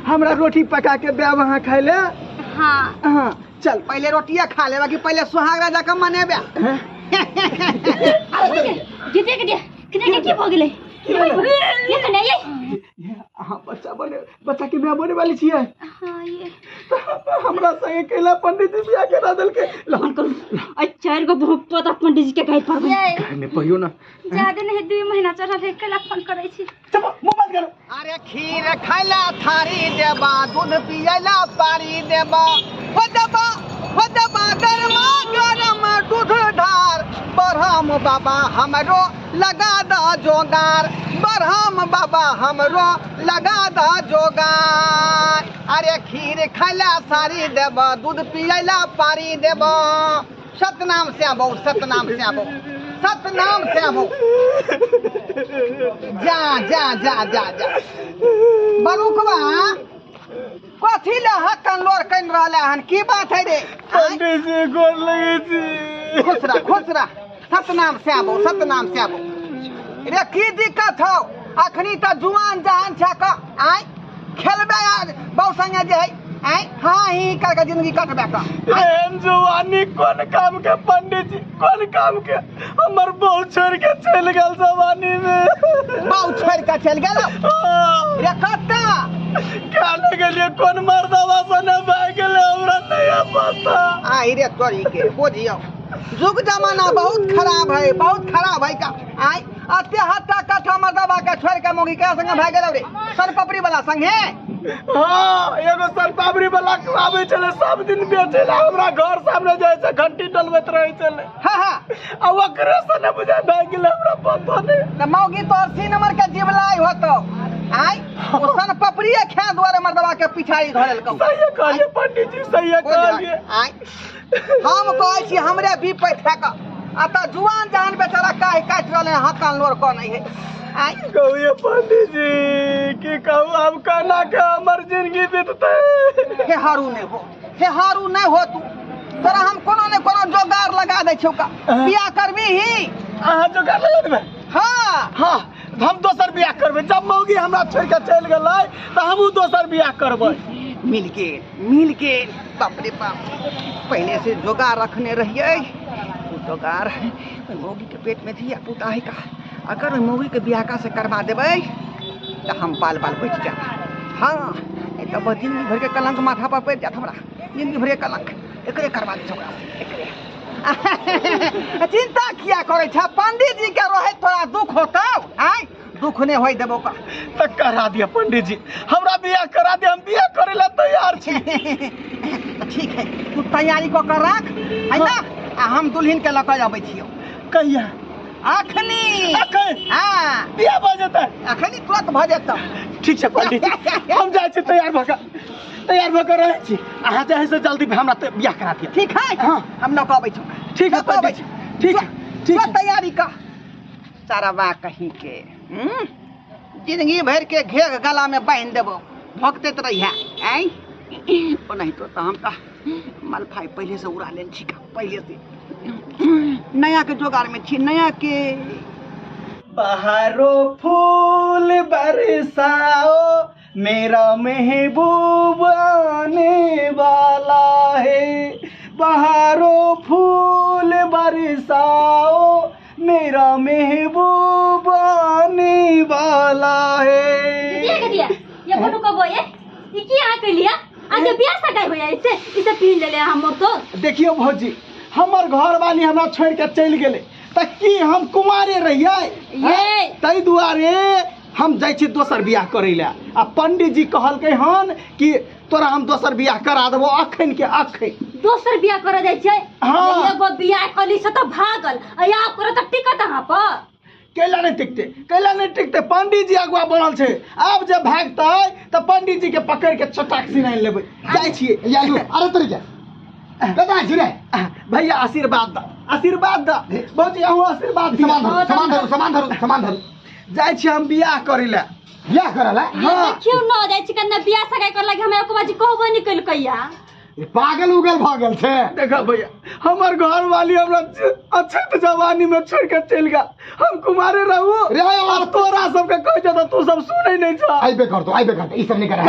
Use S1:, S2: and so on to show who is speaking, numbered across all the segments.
S1: हमरा रोटी पका के देब अहाँ खाय ले।
S2: हाँ।
S1: हाँ चल।
S3: पहले रोटिया खा लेबा कि पहले सुहाग राजा के मनेबे?
S2: जीते के दिया कितने के की भ गेलै? ये कने ये
S1: ये अहाँ बच्चा बने, बच्चा के माय बने वाली छियै।
S2: हाँ ये
S1: हमरा संगे कैला पंडित जी बियाह करा देलकै।
S2: लहन करू आ चारि गो भूख तो त पंडित जी के गाय पड़बै।
S1: गाय नहि पढ़ियौ ना।
S2: ज्यादा नहीं 2 महीना चढ़ल है, कैला फोन करै छी?
S1: चुप, मुंह बंद करू।
S3: अरे खीर खाइला थारी देबा, दूध पियला पारी देबा, हो देबा हो देबा गरमा गरम दूध ढार, बरहम बाबा हमरो लगा द जोगार, बरहम बाबा हमरो लगा द जोगार। अरे खीर खाइला सारी देबा, दूध पियला पारी देबा। सतनाम श्यामो, सतनाम श्यामो, सतनाम श्यामो। जा जा जा जा जा बरुकवा कथी ले हकन लोर कन रहले हन? की बात है रे?
S1: पंडित जी गोर लगे छी।
S3: खुश रह खुश रह, सतनाम श्यामो, सतनाम श्यामो। रे की दिक्कत हौ? अखनी त जुआन जहान छ क आय खेलबे आ बहु संगे जे है आय हाँ ही कर के जिंदगी कटबे क।
S1: एहन जुआनी कोन काम के पंडित जी, कोन काम के? हमर बहु छोड़ के चलि गेल जवानी में।
S3: बहु छोड़ के चलि गेल? रे कत्ता
S1: क्या ले गेलिए? कोन मर्दवा सने भाग गेलै हमरा नहीं पता।
S3: आई रे तोरी के बुझियौ जुग जमाना बहुत खराब है, बहुत खराब है का। आय अते हत्ता कट्ठा मर्दवा के छोड़ के मोगी के संगे भाग गेलौ रे? सनपपड़ी वाला संगे?
S1: हाँ एगो सनपापड़ी वाला आबै छलै सब दिन बेचै ला हमरा घर सामने जाइ छै, घंटी डलबैत रहै छलै।
S3: हाँ हाँ।
S1: आ ओकरे सने बुझाइ भागि गेलै हमरा पता नहि।
S3: त मौगी तोहर 80 नंबर के जिबलाई होतौ। आय ओ सनपपड़िए खाए दुआरे मर्दवा के पिछाड़ी धरेलकौ।
S1: सही कहलिए पंडित जी, सही कहलिए।
S3: आय हम कहै छी हमरे भी पैठा क आ त जुआन जहान बेचारा काहे काटि रहलै हकान लोर क नहीं है। आय
S1: कहिए पंडित जी की कहू आब केना के हमर जिंदगी बीततै?
S3: हे हारू नहीं हो, हे हारू नहीं हो तू, तोरा हम कोनो ने कोनो जोगार लगा दै छौ का। बियाह करबी ही?
S1: अहाँ जोगार लगा देबै?
S3: हाँ
S1: हाँ हम दोसर बियाह करबै। जब मौगी हमरा छोड़ के चलि गेलै तऽ हमहूँ दोसर बियाह करबै।
S3: मिल गेल मिल गेल, बाप रे बाप। पहले से जोगार रखने रहिए, ओ जोगार ओहि मौगी के पेट में धिया पुता है का। अगर ओहि मौगी के बियाह का से करवा देबै तऽ हम बाल बाल बचि जायब। हाँ नहीं तऽ बस जिंदगी भर के कलंक माथा पर पड़ि जायत हमरा, जिंदगी भर के कलंक। एकरे करवा दै ओकरा से, एकरे। चिंता किया करै छ? पंडित जी के रहै तोरा दुख होतौ? आय दुख नहि होय देबौ का।
S1: तऽ करा दिअ पंडित जी, हमरा बियाह करा दिअ, हम बियाह करै ला तैयार छी।
S3: ठीक है तू तैयारी कऽ के राख है ना, आ हम दुल्हन के लऽ कऽ अबै छियौ।
S1: कहिया?
S3: अखनी।
S1: अखन?
S3: हाँ।
S1: बियाह भऽ जेतै?
S3: अखनी तुरंत भऽ जेतौ।
S1: ठीक छै पंडित जी, हम जाइ छी तैयार भऽ कऽ, तैयार भऽ कऽ रहै छी। अहाँ जे है से जल्दी हमरा बियाह करा दिअ।
S3: ठीक है?
S1: हाँ।
S3: हम लऽ कऽ अबै छौ।
S1: ठीक है
S3: लऽ कऽ अबै
S1: पंडित जी,
S3: छी।
S1: ठीक है, ठीक है।
S3: तैयारी कऽ सरवा कहीं के जिंदगी भर के घेघ गला में बांधि देबो, भोगतैत रहिहे। आँय ओनाहितो तऽ हम तऽ मलफाइ पहिले से उड़ा लेने छी का, पहिले से नया के जोगार में छी, नया के।
S1: बहारो फूल बरसाओ मेरा महबूब आने वाला है, बहारो फूल बरसाओ मेरा महबूब आने वाला है।
S2: दिया दिया ये बोलू कबो ये ई की अहाँ कलिया? आ जे बियाह सगाई होया इसे इसे पीन लेले हमर तो।
S1: देखियो भौजी, हमर घर वाली हमरा छोड़ के चलि गेलै त की हम कुमारे रहियै?
S2: ये
S1: ताहि दुआरे हम जाइ छी दोसर बियाह करै लए। आ पंडित जी कहलकै हन कि तोरा हम दोसर बियाह करा देबो अखन के अखन।
S2: दोसर बियाह करऽ जाइ छै?
S1: हाँ।
S2: एगो बियाह कली से तऽ भागल, आ आब करऽ तऽ टिकत अहाँ पर।
S1: कैला नहि टिकतै, कैला नहि टिकतै? पंडित जी अगुआ बनल छै, आब जे भागतै तऽ पंडित जी के पकड़ के चटाक सिनाइ लेबै। जाइ छियै।
S4: यालू, अरे तोरी के कतऽ छी रे?
S1: भैया आशीर्वाद द, आशीर्वाद द। भौजी अहूँ आशीर्वाद दिअ।
S4: सामान धरू, सामान धरू, सामान धरू, सामान धरू।
S1: जाइ छी हम बियाह करै लए।
S4: बियाह करै लए?
S1: हाँ।
S2: देखियौ न जाइ छी कन्ने बियाह सगाई कर लागी, हमरा एको बाजी कहबो नहि केलकैया।
S4: पागल उगल भऽ गेल छै।
S1: देखा भैया, हमर घर वाली हमरा अच्छे जवानी में छोड़ के चल गया, हम कुमारे रहू
S4: रे
S1: आ तोरा सबके कह जता तू सब सुनै नहीं छ।
S4: आइबे कर दो, आइबे कर दो, ई सब नहीं करा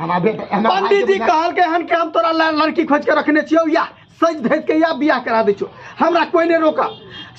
S4: हमरा बेटा। हमरा
S1: पंडित जी कहलकै हन कि हम तोरा लड़की खोज के रखने छियौ, या सज धज के या बियाह करा दै छियौ, हमरा कोई नहीं रोका।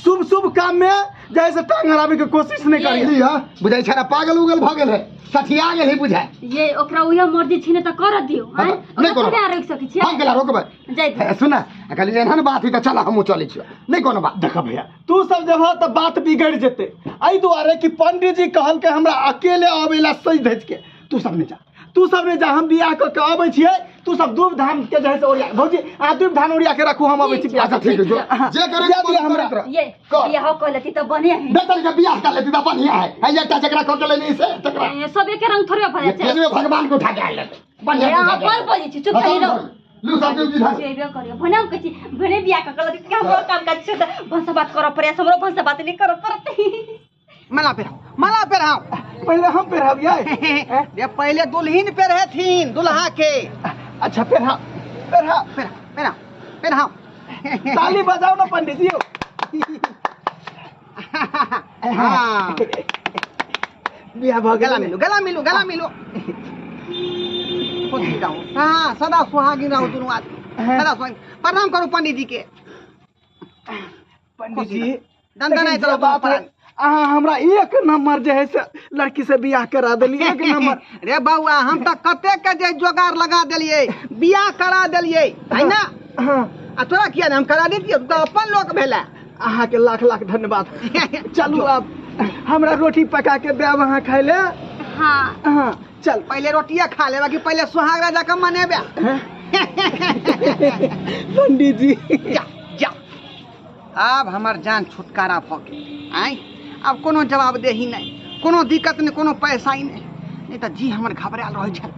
S1: शुभ शुभ काम में जैसे टांग हराबे के कोशिश नहीं करी।
S4: लिया बुझाइ छै पागल उगल भ गेल है, सठिया गेल है बुझाइ।
S2: ये ओकरा उहे मर्जी छी ने त कर दियो।
S4: हाँ, नहीं कोनो
S2: ओकरा रोक सकै छी।
S4: हम गेला रोकबै
S2: जाय दियौ।
S4: सुन खाली एहन बात है त चल हमहूँ चलै छियौ, नहीं कोनो बात।
S1: देख भैया तू सब जब त बात बिगड़ जेते, एहि दुआरे कि पंडित जी कहलकै हमरा अकेले अबै ला सज धज के, तू सब नहीं जा, तू सब नहीं जा, हम बियाह क के अबै छियै, तू सब दूब धाम के जे है से ओरिया भौजी आ दूब धान ओरिया के रखू, हम अबै छी।
S4: अच्छा ठीक है, जो जे करे
S1: दिया हमरा।
S2: ये बियाह क लेती त बढ़िया है,
S4: बेटा के बियाह कर लेती त बढ़िया है। है एकटा जकरा क के लेनी से तकरा
S2: सब एक रंग थोड़े भ जाइ छै।
S4: भगवान के उठा के आयल लेते बढ़िया।
S2: अहाँ पर बोलै छी, चुप खाली रहो।
S4: लू सब के विधान
S2: जेबे करियो भने हम कहै छी भने बियाह क के लेती त हमरो काम काज छै त भनसा बात करऽ पड़ै, हमरो भनसा बात नहीं करऽ पड़तै।
S3: माला पेराओ, माला पेराओ।
S1: पहले हम पेराबियै।
S3: रे पहले दुल्हन पेरहेथिन दुल्हा के।
S1: अच्छा पेरा पेरा
S3: पेरा पेरा पेराओ।
S1: ताली बजाओ ना पंडित जी।
S3: हाँ
S1: बियाह भ
S3: गला मिलू, गला मिलू, गला मिलू। खुशी रहू, हाँ सदा सुहागिन रहू दुनू आदमी, सदा सुहागिन। प्रणाम करू पंडित जी के।
S1: पंडित जी
S3: दंदनाइत रहू
S1: बात। अहाँ हमरा एक नंबर जे है से लड़की से बियाह करा देली, एक नंबर।
S3: रे बउआ हम त कते के जे जोगार लगा देलियै, बियाह करा देलियै है ना।
S1: हाँ।
S3: आ तोरा किया ने हम करा देतियै, तू त अपन लोक भेला।
S1: अहाँ के लाख लाख धन्यवाद। चलू अब हमरा रोटी पका के देब अहाँ खाय ले।
S2: हाँ
S1: हाँ चल
S3: पहले रोटिया खा ले, बाकी पहले सुहाग राजा के मनेबे।
S1: पंडित जी
S3: जा जा, आब हमर जान छुटकारा भ गेल। आँय आब कोनो जवाबदेही नहीं, कोनो दिक्कत नहीं, कोनो पैसा ही नहीं, नहीं तऽ जी हमर घबरायल रहै छल।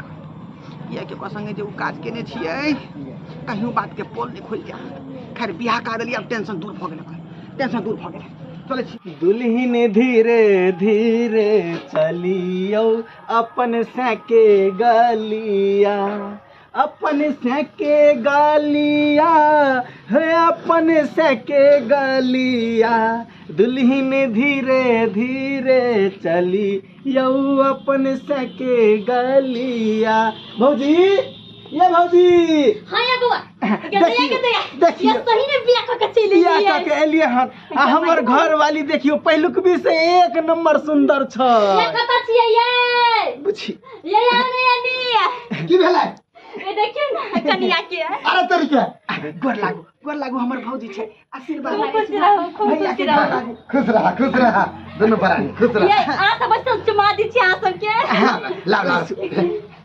S3: किएकि ओकरा संगे जे ओ काज केने छियै कहियो बात के पोल नहीं खुलि जाय। खैर बियाह कऽ देलियै, आब टेंशन दूर भऽ गेलै, टेंशन दूर भऽ गेलै। चलै छी।
S1: दुल्हन धीरे धीरे चलियौ अपन सके गलिया, अपन सके गलिया, हे अपन सके गलिया। दुल्हन धीरे धीरे चलियौ अपन सके गलिया। भौजी ये भौजी।
S2: हाँ या बउआ
S1: देखियो देखियो
S2: सही ने बियाह क के चलि
S1: बियाह क के एलियै हन। आ हमर घर वाली देखियो पहिलुकबी से एक नंबर सुंदर छ।
S2: ये कत छियै ये
S1: बुझी
S2: ये आने आनी
S4: की भेलै?
S2: ए देखियो ना कनिया के।
S4: अरे तोरी के
S1: गोर लागू, गोर लागू, हमर भौजी छै, आशीर्वाद।
S2: खूब खुश रहू, खूब खुश रहू।
S4: खुश रहा, खुश रहा दुनू प्राणी, खुश रहा।
S2: ये आ सब सब चुमा दी छी आ सब के।
S4: लाओ लाओ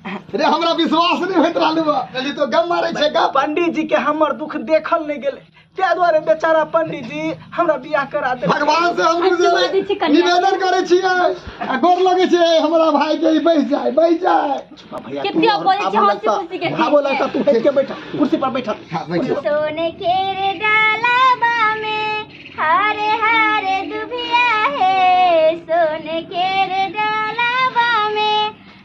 S4: रे हमरा विश्वास नहीं होइत रहल बा, कहली तो गम मारै छै गप।
S1: पंडित जी के हमर दुख देखल नहीं गेलै, ताहि दुआरे बेचारा पंडित जी हमरा बियाह करा देलकै।
S4: भगवान से हम निवेदन करै छियै आ गोर लगै छियै हमरा भाई के, बैस जाय बैस जाय।
S1: भैया
S2: कते बोलै छी हंसी खुशी के।
S1: हां बोला त तू हट के बैठ, कुर्सी पर बैठ।
S4: हां बैठ।
S2: सोने के रे डालाबा में हरे हरे दुभिया है, सोने के रे डालाबा में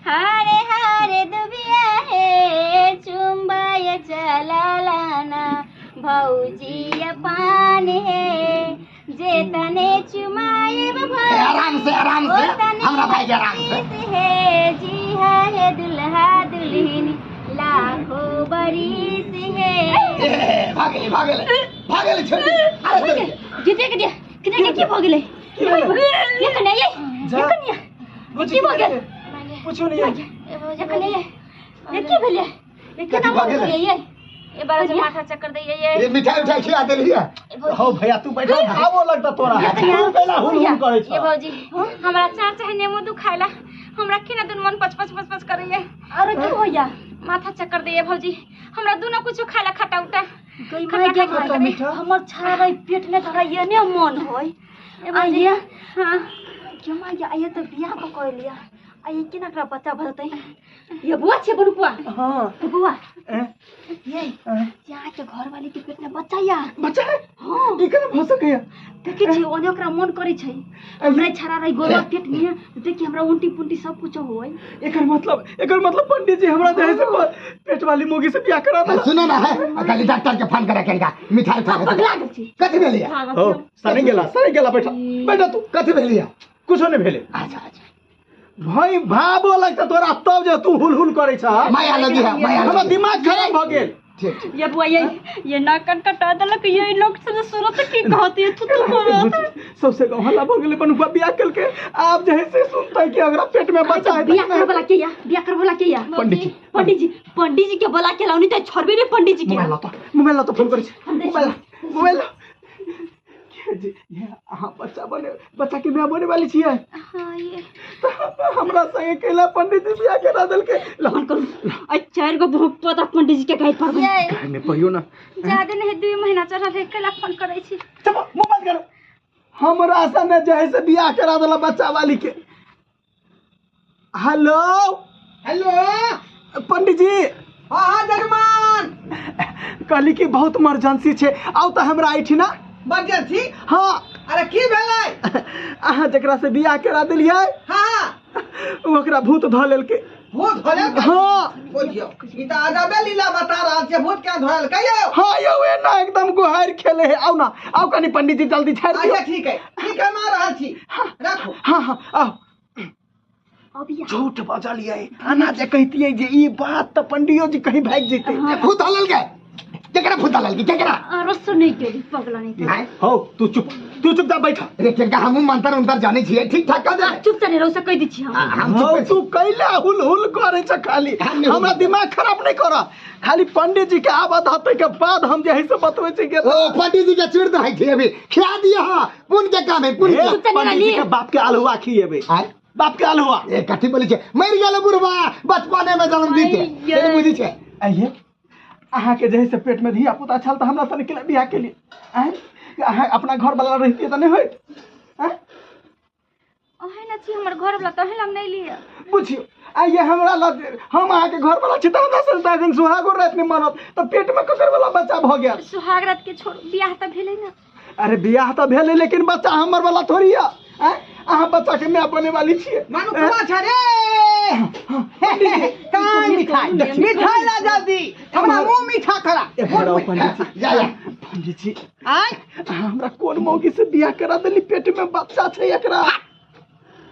S2: हरे हरे दुभिया है, चुंबाय चला लाना भौजी पान है, जे तने चुमाए
S4: आराम से, आराम से हमरा भाई के आराम से
S2: है, जी है दुल्हा दुल्हन लाखों बरिस है।
S4: भागले भागले भागले छोड़ी। अरे
S2: जीते के दिया किने के की भ गेलै? ये कन्या ये कन्या की भ गेल?
S1: पूछो नहीं
S2: ये कन्या ये की भेलै? ये केना भ गेलै? ये
S5: ए बार जे माथा चक्कर दैया ये।
S4: ये मिठाई उठाई खिया देलियै।
S1: हो भैया तू बैठ, आबो लगता तोरा। तू पहला हुल हुल करै छ।
S5: ये भौजी हमरा चार चाहे नेमो दुखाइला, हमरा केना दुन मन पच पच पच पच करैया।
S2: अरे की होया?
S5: माथा चक्कर दैया भौजी, हमरा दुना कुछो खाला खटा उटा
S2: गई माय गे माय, हमर छाड़ा रही पेट में धराइए ने मन होय। आइए
S5: हां
S2: क्यों माय आइए त बियाह क कर लिया, आइए केना एकरा बच्चा भलतै। ये बुआ छे बरुकुआ।
S1: हां
S2: बुआ ये यहाँ के घर वाली के पेट में बच्चा या
S1: बच्चा है?
S2: हां
S1: ई केना भ सकैया?
S2: देखै छी ओने ओकरा मन करै छै, हमरा छड़ा रही गोरवा पेट में, देखी हमरा उल्टी पुल्टी सब कुछ होय।
S1: एकर मतलब पंडित जी हमरा जे है से पेट वाली मोगी से बियाह करा देला।
S4: सुनो ना है, खाली डॉक्टर के फोन करे करिका मिठाई खा के
S2: पगला गेल छी।
S4: कथि भेलिया?
S1: हो सनी गेला बैठा बैठा तू।
S4: कथि भेलिया?
S1: कुछो नहीं भेले।
S4: अच्छा अच्छा
S1: भाई भाबो लगता तोरा तब जे तू हुल हुल करै छ।
S4: माया लगी है, माया
S1: हमरा दिमाग खराब भ गेल।
S4: ठीक
S2: ये बुआ ये नाकन कटा देलक, ये लोग से सुनत की कहती है तू तू करत।
S1: सबसे गाँव हल्ला भ गेलै बनुआ बियाह केलकै, आब जे है से सुनतै कि अगरा पेट में बच्चा है।
S2: बियाह करे वाला के या, बियाह करे वाला के या?
S1: पंडित जी।
S2: पंडित जी के बोला के लाउनी त छोड़बे रे पंडित जी के।
S1: मोबाइल ला तो फोन करै छी। मोबाइल ला जी, ये अहाँ बच्चा बने, बच्चा के माय बने वाली छियै।
S5: हां ये
S1: हमरा संगे केला पंडित जी बियाह करा देलकै।
S2: फोन करू आ चार गो भूख पता पंडित जी के गाय पर
S5: ये
S1: ने पहियो ना
S5: ज्यादा नहीं 2 महीना चढ़ल है, केला फोन करै छी।
S1: चुप मुंह बंद करो। हमरा संगे जे है से बियाह करा देला बच्चा वाली के। हेलो
S3: हेलो
S1: पंडित जी।
S3: हां हां जजमान,
S1: कहली कि बहुत इमरजेंसी छे, आउ त हमरा एठिना।
S3: इमरजेंसी?
S1: हाँ।
S3: अरे की भेलै?
S1: अहाँ जकरा से बियाह करा देलियै,
S3: हाँ,
S1: ओकरा भूत धऽ लेलकै।
S3: भूत धऽ लेलकै?
S1: हाँ।
S3: बुझियौ ई तऽ अजबे लीला बता रहल छै, भूत केना धऽ लेलकै यौ?
S1: हाँ यौ, एना एकदम गुहारि खेले है। आउ ना, आउ कनी पंडित जी जल्दी छाड़ि दियौ।
S3: अच्छा ठीक है, ठीक है, हम आ रहल छी, राखू।
S1: हाँ हाँ आउ। झूठ बजलियै, आना जे कहितियै जे ई बात तऽ पंडियो जी कहीं भागि जेतै।
S4: भूत धऽ लेलकै? केकरा भूत धऽ लेलकै? केकरा?
S2: अरे सुनै के पगला नहीं।
S1: हो तू चुप, तू चुप जा बैठा।
S4: रे केकरा हमहूँ मंतर उंतर जानै छियै, ठीक ठाक कह दे।
S2: चुप चले रहो से कहि दै छी हम।
S1: हो तू कैला हुल हुल करै छ खाली, हमरा दिमाग खराब नहीं कर। खाली पंडित जी के आबत हतै के बाद हम जे है से बतबै छी के
S4: ओ पंडित जी के चूड़ दहै छी अभी खिया दिय। हां पुन के काम है, पुन के।
S1: पंडित जी के बाप के आलुआ खिएबै। बाप के आलुआ
S4: ए कथि बोलै छै? मरि गेल बुढ़वा बचपने में जन्म दीते, से बुझै छै।
S1: आइए अहाँ के जे है से पेट में धिया पुता छल तऽ हमरा सने केला बियाह केलियै? अहाँ अपना घर वाला रहितियै तऽ नहि होइत?
S5: अहें न छी हमर घर वाला तऽ अहें लग नहि लिअ।
S1: बुझियौ आइए हमरा लग, हम अहाँके घर वाला छी तऽ हमरा सने तऽ एखन सुहागो राति नहि मनत, तऽ पेट में ककर वाला बच्चा भऽ गेल?
S5: सुहाग रात के छोड़, बियाह तऽ भेलै ने।
S1: अरे बियाह तऽ भेलै लेकिन बच्चा हमर वाला थोड़ी यऽ। अहाँ बच्चा के माय बने वाली छियै।
S3: मानू कुआ छ रे। कान मिठाई मिठाई ला जल्दी, हमरा मुंह मीठा करा।
S1: पंडित जी
S4: जा जा।
S1: पंडित जी
S3: आय
S1: हमरा कोन मौगी से बियाह करा देली, पेट में बच्चा छै एकरा।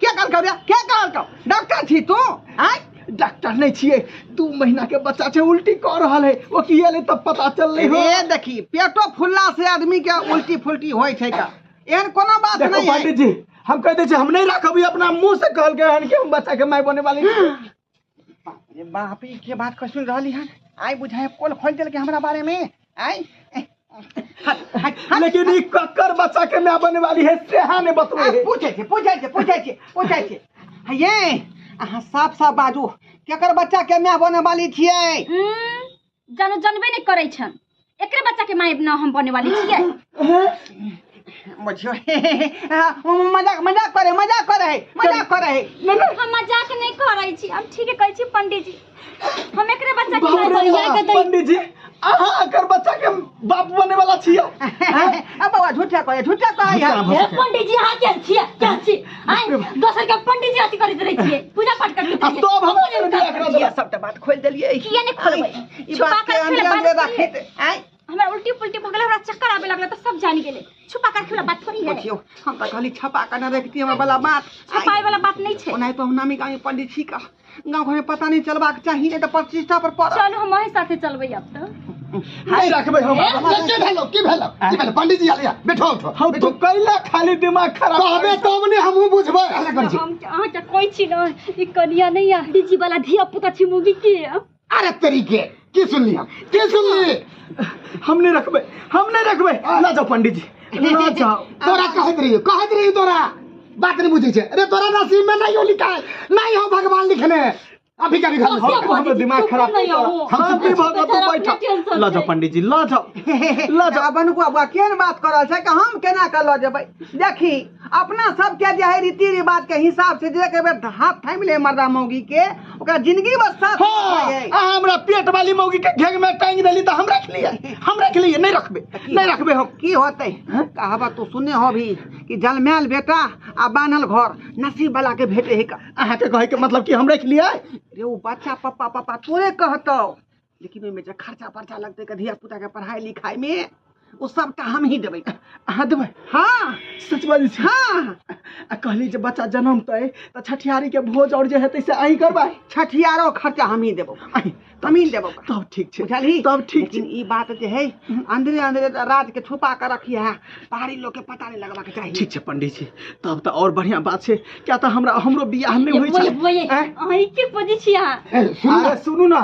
S3: के कहलकौ रे? के कहलकौ? डॉक्टर छी तू? आय
S1: डॉक्टर नहीं छियै, 2 महीना के बच्चा छै, उल्टी कऽ रहल है। ओ की एलै तब पता चललै हो।
S3: ए देखी पेटो फुलला से आदमी के उल्टी फुलटी होइ छै का, एहन कोनो बात नहीं है।
S1: पंडित जी हम कह दै छी हम नहीं राखब, अपना मुंह से कहलकै हन कि हम बच्चा के माय बने वाली।
S3: बाप रे बाप, ई के बात कह सुन रहली हन? आइ बुझाय कोल खोल देलकै हमरा बारे में। आइ
S1: लेकिन ई ककर बच्चा के माय बने वाली है सेहा नहीं बतबै है।
S3: पूछै छी पूछै छी पूछै छी पूछै छी। ये अहाँ साफ साफ बाजू, केकर बच्चा के माय बने वाली छियै?
S5: जानो जानबे नहीं करै छन, एकरे बच्चा के माय न हम बने वाली छियै।
S3: बुझियौ मजाक मजाक करे, मजाक करे, मजाक करे।
S5: हम मजाक नहीं करै छी, हम ठीके कहै छी पंडित जी, हम एकरे बच्चा के माय बने।
S1: पंडित जी अहाँ एकर बच्चा के बाप बने वाला छियै?
S3: अब बाबा झूठा कहे, झूठा कहे।
S2: हे पंडित जी अहाँ के छियै? के छी? आइ दोसर के पंडित जी अथी करैत रहै छियै, पूजा पाठ करैत रहै छियै।
S1: तब हम बियाह करा देला।
S3: सबटा बात खोल देलियै।
S5: किया नहीं खोलबै?
S3: ई बात के अंदर राखैत आइ
S5: हमरा उल्टी पुल्टी भऽ गेलै, हमरा चक्कर आबे लगलै तऽ सब जानि गेलै। छुपा कर रखे बात थोड़ी है।
S3: बुझियौ हम तऽ कहली छपा के न रखती हमरा वाला बात,
S5: छपाई वाला बात नहीं छै।
S3: ओनाहि तो हम नामी गामी पंडित छी का, गाँव घर में पता नहीं चलबाक चाही, नहीं तऽ प्रतिष्ठा पर पड़त।
S5: चलू हम अहीं साथे चलबै अब तऽ।
S1: नहीं रखबै हम।
S4: के भेलो? की भेलो? की भेलो? पंडित जी आलिया बैठो उठो।
S1: हम तो कैला खाली दिमाग खराब
S4: कहबे तब ने हमहूँ बुझबै। हल्ला करै छी।
S2: हम अहाँ के कहै छी न ई कनिया नहीं आ जी वाला धिया पुता छी मुगी के।
S4: अरे तरीके की सुनली हम, की सुनली?
S1: हम नहीं रखबै, हम नहीं रखबै। ला जाओ पंडित जी, ला जाओ।
S4: तोरा कहैत रहियो, कहैत रहियो तोरा बात नहीं बुझै छै। अरे तोरा नसीब में नहीं हो लिखा है, नहीं हो भगवान लिखने। अभी कभी घर
S1: हमर दिमाग खराब हम भी भगत तू बैठा। ला जाओ पंडित जी, ला जाओ, ला जाओ।
S3: अब अनुको बुआ केहन बात कर रहल छै कि हम केना के लऽ जेबै? देखी अपना सबके जे है रीति रिवाज के हिसाब से जे एक बेर हाथ थामि ले मर्दा मौगी के, ओकरा जिंदगी भर साथ।
S1: हाँ, हमरा पेट वाली मौगी के घेग में टांग देली तऽ हम रख लियै, हम रख लियै। नहीं रखबे, नहीं रखबे हम।
S3: की होतै कहावत तू सुनने हो भी कि जलमायल बेटा आ बान्हल घर नसीब वाला के भेटे है।
S1: अहाँ के कहे के मतलब कि हम रख लियै?
S3: रे ओ बच्चा पप्पा पप्पा तोरे कहतौ, लेकिन ओहिमे जे खर्चा पर्चा लगतै के धिया पुता के पढ़ाई लिखाई में, ओ सबटा हम ही देबै।
S1: अहाँ देबै?
S3: हाँ।
S1: सच बाजै छी?
S3: हाँ।
S1: आ कहली जे बच्चा जनमतै तऽ छठियारी के भोज और जे हेतै से अहीं करबै?
S3: छठियारो खर्चा हम ही देबौ, हम ही देबौ।
S1: तब ठीक छै।
S3: बुझलही?
S1: तब ठीक छै।
S3: लेकिन ई बात जे है अंदरे अंदरे राज के छुपा के रखी है, बाहरी लोग के पता नहीं लगवा के चाहिए।
S1: ठीक छै पंडित जी, तब तऽ और बढ़िया बात छै। क्या तऽ हमरा हमरो बियाह नहि होइ छै।
S2: बोये अहाँ ई की बजै छी अहाँ?
S1: अरे सुनू ना,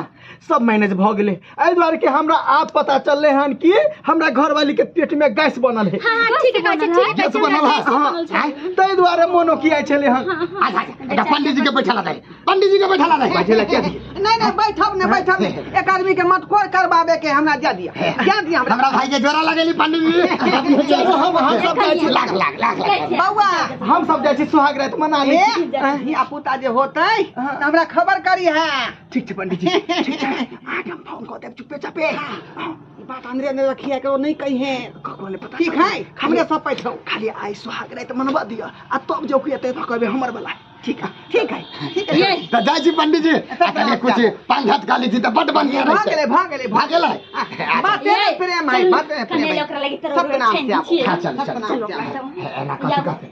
S1: सब मैनेज भऽ गेलै। एहि दुआरे कि हमरा आब पता चललै हन कि हमरा घरवाली के पेट में गैस बनल है।
S5: हाँ ठीक कहै छै, ठीक कहै
S4: गैस
S5: छै,
S4: बनल है।
S5: गैस बनल छै।
S1: ताहि दुआरे मोनो किया छलै हन।
S4: अच्छा अच्छा, एकटा पंडित जी के बैठा दे, पंडित जी के बैठा दे।
S1: बैठे ला क्या दिए?
S3: नहीं नहीं बैठब नहीं बैठब नहीं, एक आदमी के मटकोर करवावे के हमरा जा दिया, जा दिया हमरा।
S4: हमरा भाई के जोड़ा लगेली पंडित जी।
S1: चलो हम सब जाइ छी,
S4: लाख लाख लाख लाख।
S3: बौआ
S1: हम सब जाइ छी सुहाग रात मना लै छी।
S3: धिया पुता जे होतै तऽ हमरा खबर करी है।
S1: ठीक छै पंडित जी, ठीक छै। अहाँके हम फोन कऽ देब चुपे चापे।
S3: ई बात अंदरे अंदरे रखिए करो, नहीं कही है
S1: ककरो नहि पता
S3: ठीक
S1: चलतै।
S3: है, हमरे सब पैठो।
S1: खाली आइ सुहाग रात मनवा दिअ आ तब जो कि एतै तऽ कहबै हमर वाला। ठीक है,
S3: ठीक है, ठीक है।
S2: ये
S4: तऽ जाइ छी पंडित जी, आ कनि कुछ पान हाथ खा लै छी तऽ बड्ड बढ़िया
S3: भऽ
S4: रहतै।
S3: गेलै भऽ गेलै
S4: भऽ गेलै।
S3: बाते
S2: ये,
S3: प्रेम है,
S2: चलू,
S3: बाते प्रेम
S2: कने
S3: है।
S2: ओकरा लागि तरह
S3: सबके नाम
S2: छनि
S3: से आबो।
S2: छियै।
S4: हाँ, चल, चल,
S3: सबके नाम
S2: चलो
S3: से आबो।
S2: ओकरा सब।
S4: एना कथी कहतै?